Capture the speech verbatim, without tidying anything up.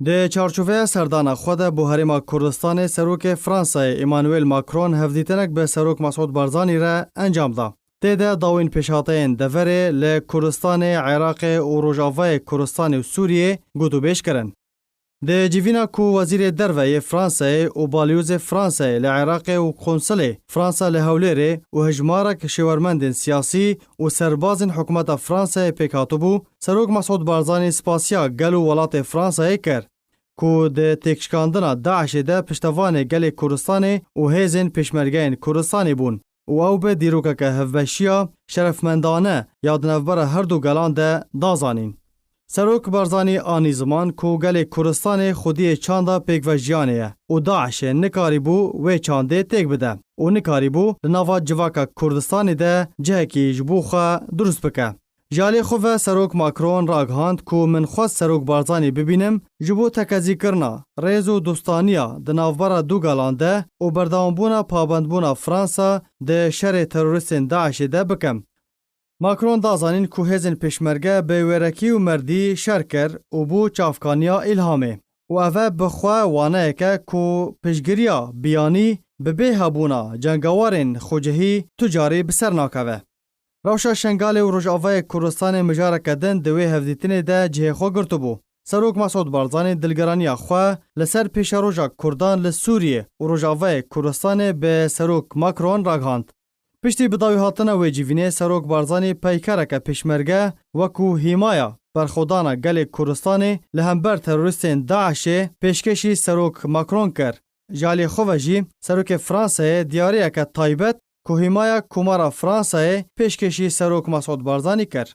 Di çarçoveya serdana xwe de bo Herêma Kurdistanê Serokê Fransayê Emmanuel Macron hevdîtinek bi Serok Mesûd Barzanî re encam da. Tê de dawîn pêşhateyên deverê li Kurdistanê, Iraqê û Rojavayê Kurdistanê û Sûriyê gotûbêj kirin. Di civîna ku Wezîrê Derve yê Fransayê û Balyozê Fransayê li Iraqê û Konsilê Fransa li Hewlêrê û hejmarek şêwermendên siyasî û serbazên hikûmeta Fransayê pêk hatibû, Serok Mesûd Barzanî spasiya gel û welatê Fransayê kir, ku di têkşikandina DAIŞê de piştevanê gelê Kurdistanê û hêzên pêşmergeyên Kurdistanê bûn û ew bi dîrokeke hevbeşiya şerefmendane ya di navbera her du gelan de da zanîn. Serok Barzanî anî ziman ku gelê Kurdistanê xwediyê çanda pêkvejiyanê ye û DAIŞê nikarîbû wê çandê têk bide û nikarîbû li nava civaka Kurdistanê de cihekî ji bo xwe dirust bike. Ji alî xwe ve Serok Macron ragihand ku min xwest Serok Barzanî bibînim, ji bo tekezîkirina rêz û dostaniya di navbera du gelan de û berdewambûna pabendbûna Fransa di şerê terorîstên DAIŞê de bikim. Macron da zanîn ku hêzên pêşmerge bi wêrekî û merdî şer kir û bû çavkaniya Îlhamê û ev e bi xwe waneyek e ku piştgiriya biyanî bi bê hebûna cengewarên xwecihî tu carî bi ser nakeve. Rewşa Şengalê û Rojavayê Kurdistanê mijareke din di wê hevdîtinê de cihê xwe girtibû. Serok Mesûd Barzanî dilgeraniya xwe li ser pêşeroja Kurdan li Sûriyê û Rojavayê Kurdistanê bi Serok Macron ragihand. Piştî bidawîhatina wê civînê Serok Barzanî peykereke pêşmerge wekû hîmaya berxwedana gelê Kurdistanê li hember terorîstên DAIŞê pêşkêşî Serok Macron kir. Ji alî xwe ve jî Serokê Fransayê diyariyeke taybet ku hîmaya Komara Fransayê pêşkêşî Serok Mesûd Barzanî kir.